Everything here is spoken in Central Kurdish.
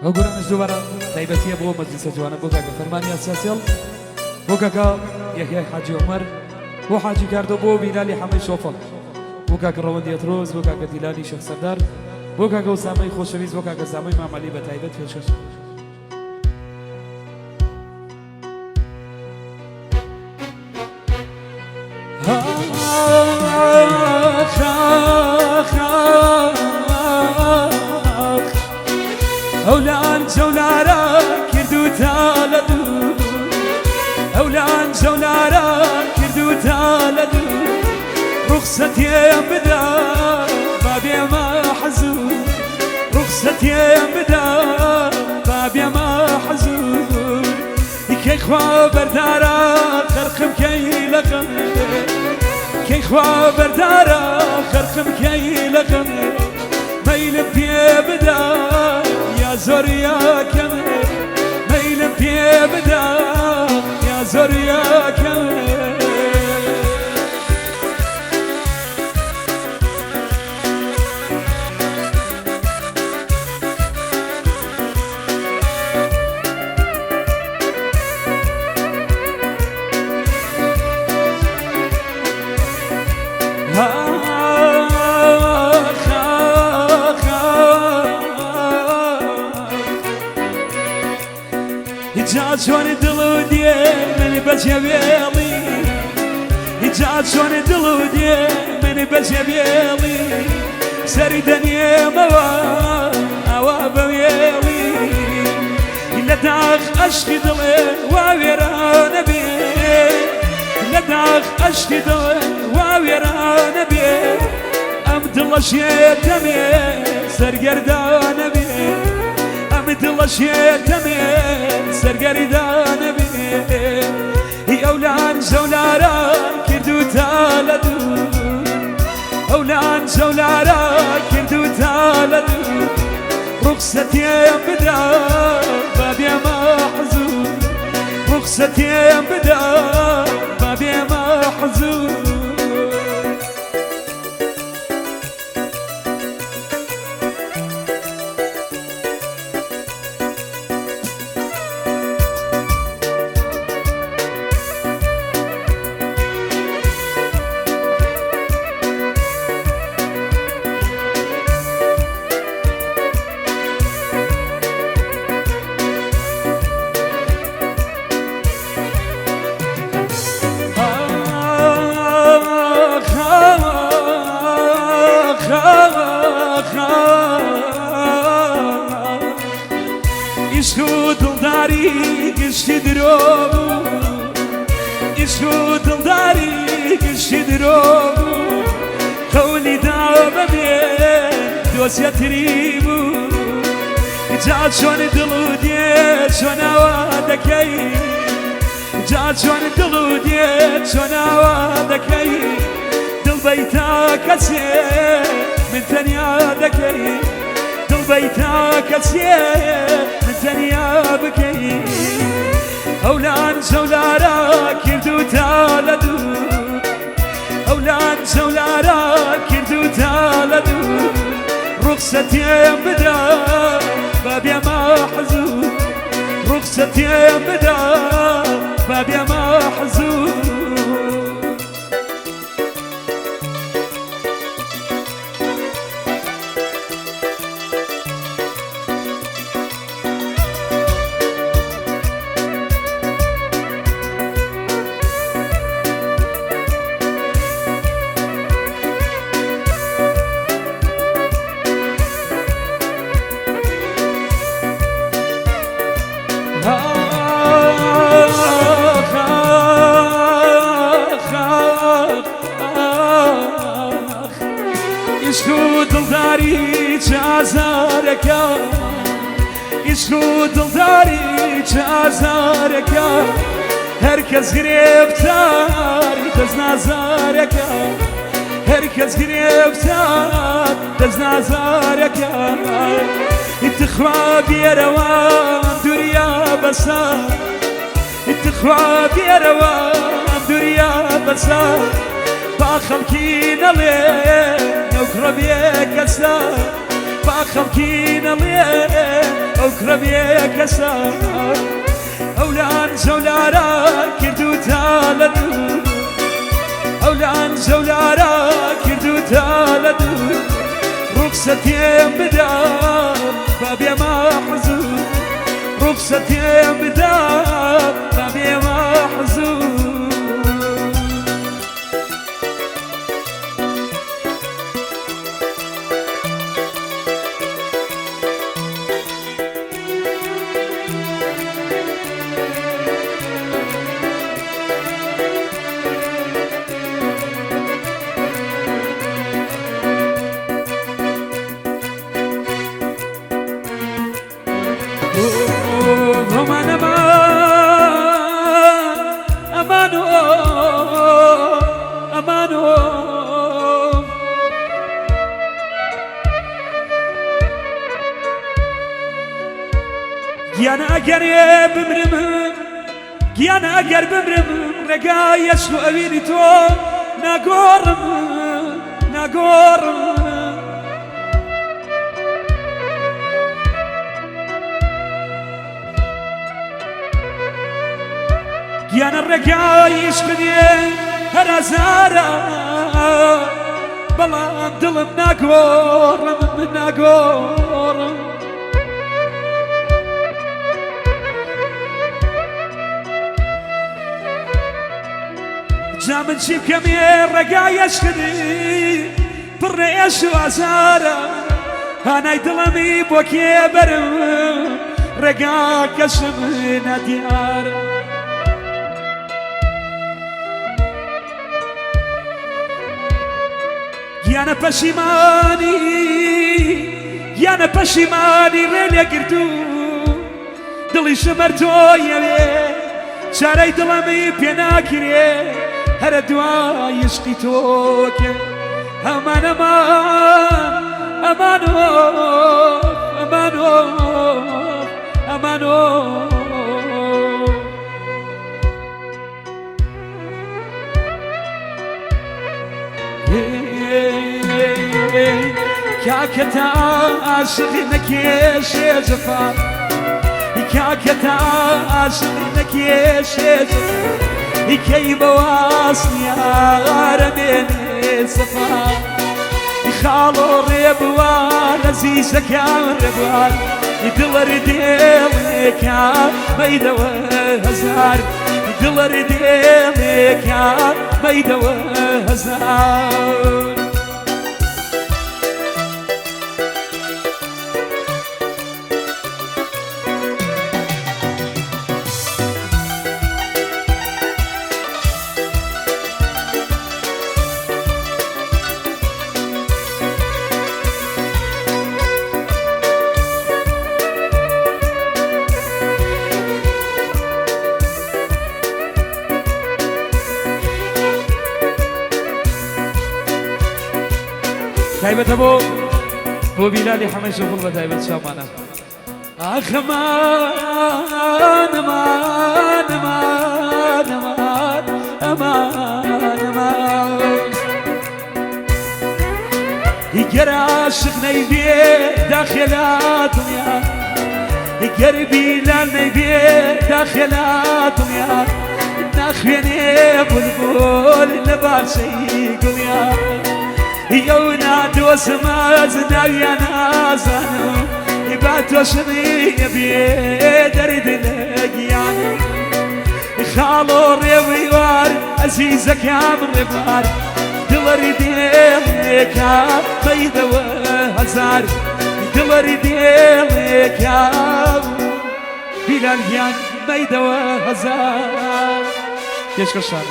ئەو گۆرانەش دووبارە تایبەتیە بۆ مەجلیسە جوانە بۆ کاکە فەرمان یاسیاسێڵ بۆ کاکە یەحیای حاجی عومەر بۆ حاجی کاردۆ بۆ بیلالی حەمەی شۆفەڵ بۆ کاکە ڕەوەندی ئەترۆز بۆ کاکە دیلانی شێخ سەردار بۆ کاکە ئوسامەی خۆشەویست بۆ کاکە زامەی مامەلی بە تایبەت پێشکەش. ئەولان جەولارە کردو تا لە دوو ئەولان جەولارە کردو تا لە دوو ڕوخسەتێم بدا با بێمە حەزوو ڕوخسەتێم بدا با بێمە حەزوو کەی خوا بەردارە خەرقم کەی لە غەم کەی خوا بەردارە خەرقم کەی لە غەم مەیلم پێ بدا یا زۆر یا کەم مەیلم پێ بدا یا زۆر یا کەم. جا چۆن دڵ و دێ من بەجێوێڵی جا چۆن دڵ و دێ من بەجێوێڵی سەری دەنێمەوە ئاوا بەوێڵی لە داخ ئەشقی دڵێ وا وێرانە بێ لە داخ ئەشقی دڵێ وا وێرانە بێ ئەم دڵە شێتەمێ سەرگەردانە بێ ئەم دڵە شێتەمێ سەرگەردانە بێ هی ئەولان جەولارە کردو تا لە دوو ئەولان جەولارە کردو تا لە دوو ڕوخسەتێم بدا با بێمە حزوور ڕوخسەتێم بدا با بێمە حزوور. عشق و دڵداری گشتی درۆ بوو عشق و دڵداری گشتی درۆ بوو قەولی دا بەبێ دۆسیەتری بوو جا چۆن دڵ و دێ چۆناوە دەکەی جا چۆن دڵ و دێ چۆناوە دەکەی دڵ بەیتا کەسێ من تەنیا دەکەی دڵ بەیتا کەسێ من تەنیا بکەی ئەولان جەولارە کردو تا لە دوو ئەولان جەولارە کردو تا لە دوو ڕوخسەتێم بدا با بێمە حەزوو ڕوخسەتێم بدا با بێمە حەزوو. عشق و دڵداری چ ئازارەکە عشق و دڵداری چ ئازارەکە هەر کەس گرێفتاری دەست نازارەکە هەر کەس گرێفتار دەست نازارەکە تخوا بێرەوە دوریا بەسە تخوا بێرەوە دوریا بەسە با خەڵکی نەڵێ نەوکڕە بێ کەسە با. خەڵکی نەڵێ ئەو کوڕە بێ کەسە ئەو لە ئەنجەولارا کردو تا لە دوور ئەو لە ئەنجەولارا کردو تا لە دوور ڕوخسەتێم بدا با بێمە حزوور ڕوخسەتێم بدا با بێمە حزوور. ئەمان ئەمان ئەمان ئەمان گیانە ئەگەر بمرم گیانە ئەگەر بمرم ڕێگای یەشت و ئەوینی تۆ ناگۆڕم ناگۆڕم. گیانە ڕێگای عیشقنێ هەر ئازارە بەڵام دڵم ناگۆڕم من ناگۆڕم. جا من چی بکەم ڕێگای عیشقنی پڕ لە ئێش و ئازارە هانای دڵەمی بۆ کێ بەرم ڕێگاکەشم نادیارە. گیانە پەشیمانی گیانە پەشیمانی ڕێ لێگرتوو دڵیشم هەر تۆیەوێ چارەی دڵەمی پێ ناکرێ هەرە دوای عشقی تۆکێ ئەمان ئەمان ئەمان ئەمان ئەمان کاکە تا عاشق نەکێشێ جەفا کاکە تا عاشق نەکێشێ جەفا کەی بەواس یارە بێنێ سەفا خاڵۆ ڕێبوار ئەزیزەکان ڕێبوار دڵەر دێڵێکا مەیدەوە هەزار دڵەر دێڵێکا مەیدەوە هەزار. تایبەتە بۆ بۆ بیلالی حەمەی شەفڵ بە تایبەت چاومانە ئاخ ئەمان ئەمان ئەمان ئەمان ئەمان ئەمان گەر عاشق نەیبێ داخێلا دڵیا گەر بیلال نەیبێ داخێلا دڵیا ناخوێنێ بولبول لە باخچەی گوڵیا یەو نادۆزمەز ناویان نازانم با تۆشم نەبێ دەرد لە گیانم خاڵۆ ڕێویوار ئەزیزەکەم ڕێبوار دڵەری دێڵێکا مەیدەوە هەزار دڵەری دێڵێکا بیلال گیان مەیدەوە هەزار پێشکەشان.